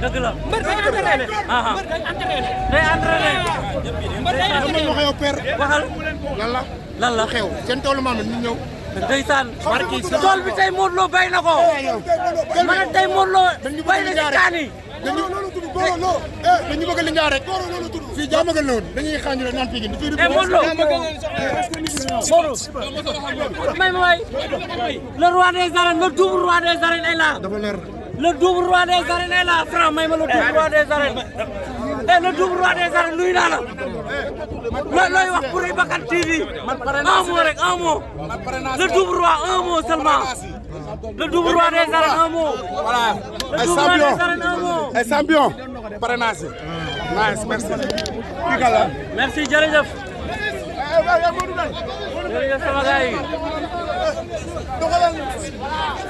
dëgg la mbër day entraîné. mbër day entraîné. day entraîné. mbër day entraîné. waxee père. waxal lan la xew seen toolu maam ñu ñëw. ndeysaan tool bi tey Modou Lo bay na ko. ma ne tey Modou Lo bay na ci kaani. dañu bëgg li ñaar rek fii jaamagal la woon dañuy xaanju rek naan Pikine Modou Lo may ma waay le roi des arènes le double roi des arènes est là. dafa leer le double roi des arènes est là Franc may ma le double roi des arènes le double roi des arènes nuyu naa la looy wax pour Ibakan TV un mot rek un mot le double roi un mot seulement le double roi des arènes un mot voilà le double roi des arènes un mot ay champion pare naa si nice merci merci jërëjëf jërëjëf sama gars yi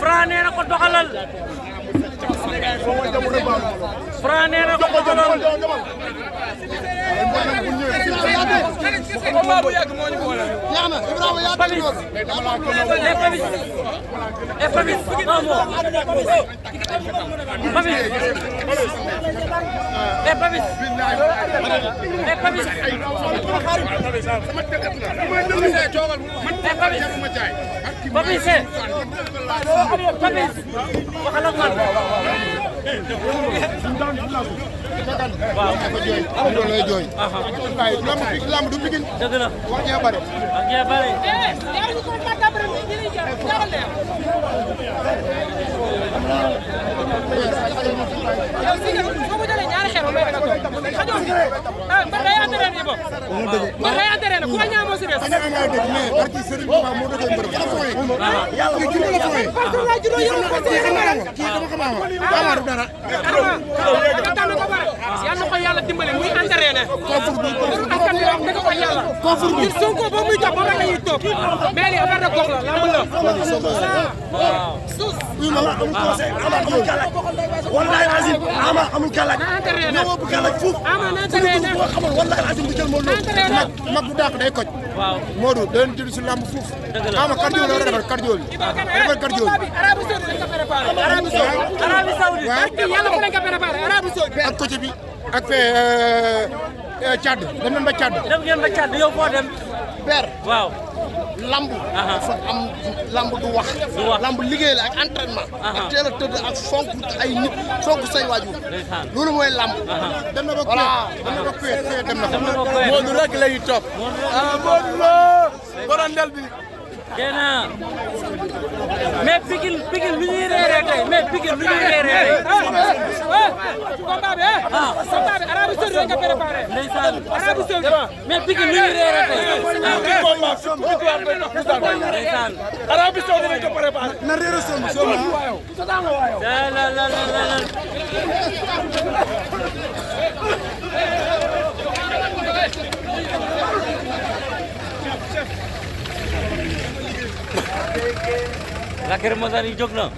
Franc nee na ko doxalal Franc nee na ko doxalal Papis un mot Papis waxal ak man waaw loolu lay jooy lamb du Pikine dëgg la wax jee bare ak ñee bare mbër day entraîné ba. mbër day entraîné ku la ñaamoo si des. mais barki Serigne Touba moo dëgg mbër dafa fooy yàlla ki la fooy kii dama ko maawa ama du dara nga tànn ko bare yàlla ko yàlla dimbali muy entraîné askan bi wax dëgg ko yàlla ngir Sonko ba muy jox ba rek la ñuy toog mais lii affaire de gox la lamb la sus amul conseil amul kala wallahi azim ama amul kala na entraîné ñoo bu kala fuuf ama na entraîné ko xamal wallahi azim bu jël mo lo mag bu dàq day koj waaw Modou da leen jël si lamb fuuf ama cardio la defal cardio defal cardio Arabie Saoudite dañ ko préparé Arabie Saoudite yàlla ko lañ ko préparé Arabie Saoudite ak côté bi ak fee Tchad dem nañ ba Tchad dem ngeen ba Tchad yow foo dem père waaw lamb dafa am lamb du wax lamb liggéey la ak entraînement ak teel a tëdd ak fonk ay nit fonk say waajur loolu mooy lamb dem na ba voilà dem na ba Kuwait dem na Modou rek lay topp Modou Lo borandel bi Géna mais Pikine lu ñuy reeree tey mais Pikine lu ñuy reeree tey combat bi combat bi Arabie Saoudite dañ ko préparé ndeysaan Arabie Saoudite mais Pikine lu ñuy reeree tey ndeysaan Arabie Saoudite dañ ko préparé na réer som la Lacrymogène yi jóg na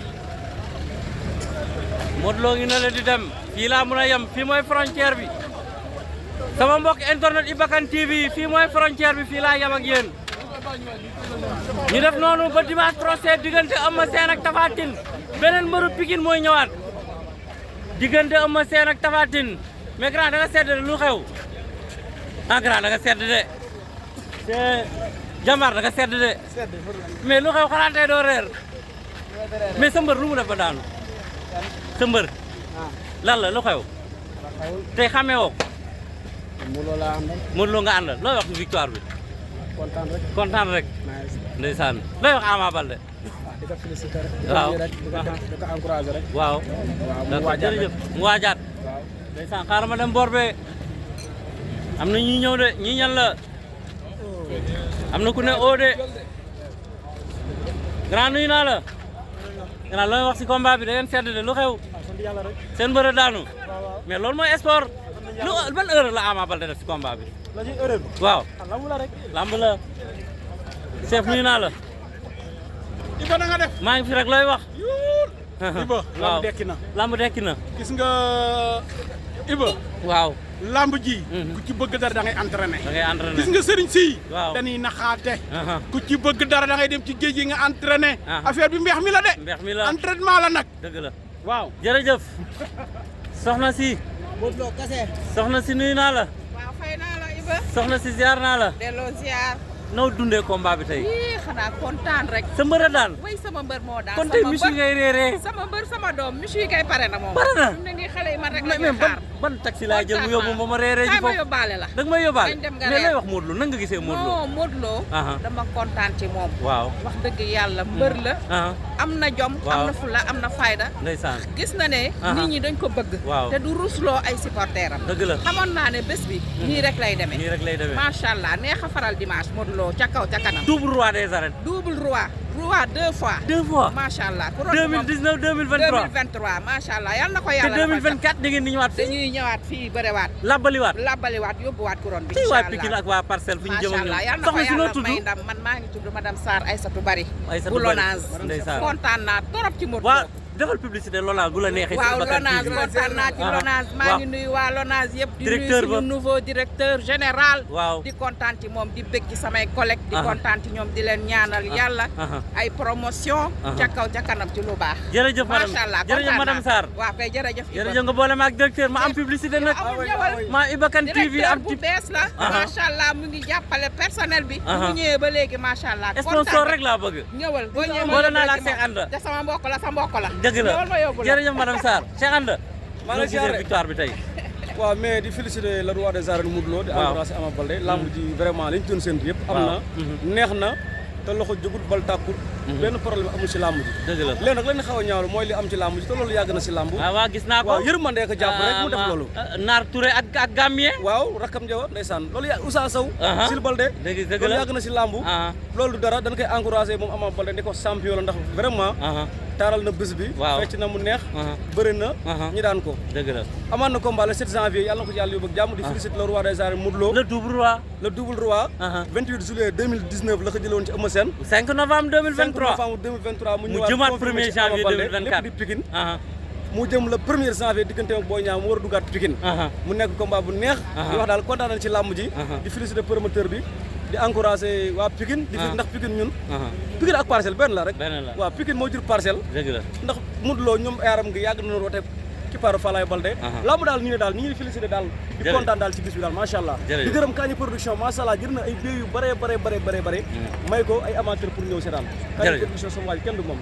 Modou Lo ngi na la di dem fii laa mën a yem fii mooy frontière bi sama mbokk internet Ibakan TV fii mooy frontière bi fii laa yem ak yéen ñu def noonu ba dimanche prochain diggante Eumeu Sène ak Tapha Tine beneen mbëru Pikine mooy ñëwaat diggante Eumeu Sène ak Tapha Tine mais grand da nga sedd de lu xew ah grand da nga sedd de te Jambar da nga sedd de mais lu xew xanaa tey doo reer mais sa mbër lu mu def ba daanu sa mbër lan la lu xew tey xamee woo Modou Lo nga àndal looy wax ci victoire bi kontaan rek ndeysaan looy wax Ama Baldé di ko félicité rek waaw di ko encouragé rek waaw d'accord jërëjëf mu waajaat ndeysaan xaaral ma dem boor bee am na ñi ñëw de ñi ñan la am na ku ne oo de grand nuyu naa la grand looy wax ci combat bi da ngeen sedd de lu xew seen mbër daanu mais loolu mooy sport lu ban heure la Ama Baldé def ci combat bi waaw lamb la rek lamb la chef nuyu naa la Iba na nga def maa ngi fi rek looy wax Iba lamb dekki na lamb dekki na gis nga Iba waaw lamb ji ku ci bëgg dara da ngay entraîné da ngay entraîné gis nga sëriñ si waaw dañuy naxaate ku ci bëgg dara da ngay dem ci géej gi nga entraîné affaire bi mbeex mi la de mbeex mi la entraînement la nag dëgg la waaw jërëjëf soxna si Modou Lo kase. soxna si nuyu naa la waaw fay naa la Iba. soxna si ziar naa la delloo ziar. noo dundee combat bi tey ii xanaa kontaan rek. sa mbër a daan way sama mbër moo daan. kon tey misu ngay réeree sama mbër sama doom misu yi kay pare na moom. pare na fi mu ne nii xale yi man rek la mais ñuy xaar. ban taxi laay jël mu yóbbu ma ma réeree ji kaay ma foofu yóbbaale la. da nga may yóbbaale dañ dem nga mais lay reer. wax Modou Lo nan nga gisee Modou Lo non Modou Lo. dama kontaan ci moom. waaw wax dëgg yàlla mbër la. am na jom. Waaw. am na fula am na fayda. ndeysaan gis na ne. nit ñi dañ ko bëgg. Waaw. te du rusloo ay supporteram. dëgg la xamoon naa ne bés bi. nii rek lay demee. nii rek lay demee macha allah neex a faral dimanche Modou Lo ca kaw ca kanam. double roi des arènes double roi. roi 2 fois. 2 fois macha allah. couronne bi moom 2019 2023 2023 macha allah yal na ko te yàlla. 2024 da ngeen di ñëwaat fii dañuy ñëwaat fii bërewaat. labbaliwaat labbaliwaat yóbbuwaat couronne bi. ci incha waa allah Pikine ak waa Parcelles fu ñu jëm macha ak allah yal ñoom na ko soxna si noo yàlla tudd may ndam man maa ngi tudd madame Sarr Aïssatou Bari. Aïssatou bu Bari Lonase. ndeysaan kontaan naa trop ci Modou Lo. waa defal publicité Lonase bu la neexee waaw ci Bakar Lonase TV. kontaan naa ci Lonase maa ngi nuyu waa Lonase yëpp. di nuyu Directeur ba. suñu nouveau directeur général. waaw di kontaan ci moom di bëgg ci samay collègues. di kontaan ci ñoom di leen ñaanal yàlla. ay promotion. ca kaw ca kanam ci lu baax. jërëjëf madame macha allah jërëjëf madame Sarr. waaw kay jërëjëf. jërëjëf nga boole ma ak directeur ma am publicité nag. amul ñëwal. ma Iba Kane TV directeur am bu ci bees la. macha allah mu ngi jàppale personnel bi. bu mu ñëwee ba léegi macha allah. sponsor rek laa bëgg. ñëwal boo ñëwee boole naa la ak Cheikh Anta. te sama mbokk la sa mbokk la. dëgg la ñëwal ma yóbbu la. jërëjëf madame Sarr Cheikh Anta. maa ngi gisee victoire bi tey. waaw mais di féliciter le roi des arènes Modou Lo di encourager Ama Baldé lamb ji vraiment li ñu doon séntu yëpp am na neex na te loxo jógut bal tàkkul benn problème amul si lamb ji dëgg la léegi nag leen xaw a ñaawlu mooy li am ci lamb ji te loolu yàgg na si lamb waaw gis naa ko waaw yërmande ko jàpp rek mu def loolu Naar Touré ak Gambien waaw rakam jawa ndeysaan loolu yàgg Ousa Sow Sil Baldé dëgg loolu la yàgg na si lamb loolu du dara dañ koy encourager moom Ama Baldé di ko champion la ndax vraiment taaral na bés bi fecc na mu neex bëri na ñi daan ko dëgg la amaan na combat le 7 janvier yàlla na ko ci yàlla yóbbu ak jàmm di féliciter le roi des arènes Modou Lo le double roi 28 juillet 2019 la ko jëloon ci Eumeu Sène 5 novembre 2023 5 novembre 2023 mu mu jëmaat 1er janvier 2024 lépp di Pikine mu jëm le 1er janvier diggante ak Boy Niang mu war a dugaat Pikine mu nekk combat bu neex di wax daal kontaan nañ ci làmb ji di féliciter promoteur bi di encourager waa Pikine di ndax Pikine ñun Pikine ak Parcelles benn la rek waaw Pikine moo jur Parcelles dëgg la ndax Modou Lo ñoom yaaram ngi yàgg nañu woote Kipaaru Falaye Baldé làmb daal ñu ne daal ñu ngi féliciter daal di kontaan daal ci bis bi daal macha allah di gërëm Kañi production macha allah jër na ay biir yu bare may ko ay amateur pour ñëw seetaan Kañi production sama waaj kenn du moom